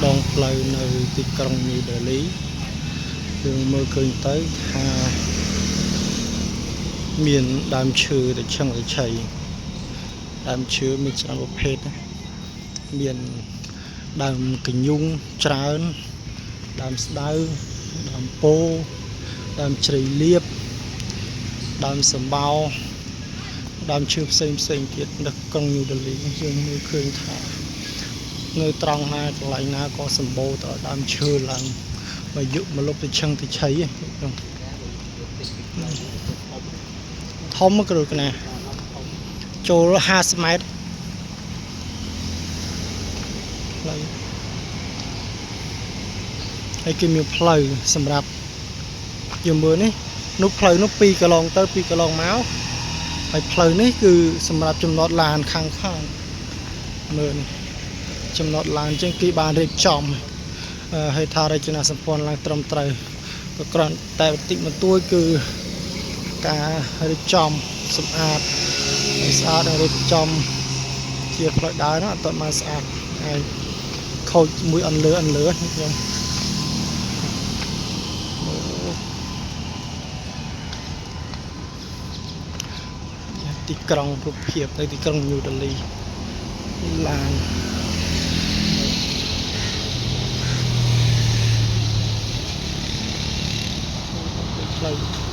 ដងផ្លូវនៅទីក្រុងញូដេលីយើងមើលឃើញទៅថាមានដើមឈើត្រឈឹងត្រឆៃដើមឈើមានច្រើនប្រភេទណាមានដើមកញូងច្រើនដើមស្ដៅដើមពោដើមជ្រៃលៀបដើមសម្បោដើមឈើផ្សេងផ្សេងទៀតនៅក្រុងញូដេលីយើងមើលឃើញថានៅត្រង់ណាកន្លែងណាក៏សម្បូរទៅដើមឈើឡើងមកយុមកលុបទៅឈឹងទៅឆៃហ្នឹងធំគ្រូកណាចូល50ម៉ែត្រផ្លូវហើយគេមានផ្លូវសម្រាប់យើងមើលនេះនោះផ្លូវនោះ2កន្លងទៅ2កន្លងមកហើយផ្លូវនេះគឺសម្រាប់ចំណតឡានខាងខាងមើលនេះចំណតឡានអញ្ចឹងគេបានរៀបចំហេដ្ឋារចនាសម្ព័ន្ធឡើងត្រឹមត្រូវក៏គ្រាន់តែបន្តិចបន្តួចគឺការរៀបចំសម្អាតឲ្យស្អាតនិងរៀបចំជាផ្លូវដើរនោះអត់ទាន់បានស្អាតហើយខូចមួយអន្លើអន្លើខ្ញុំអូទីក្រុងរូបភាពនៅទីក្រុងញូដេលីឡានផ្លូវ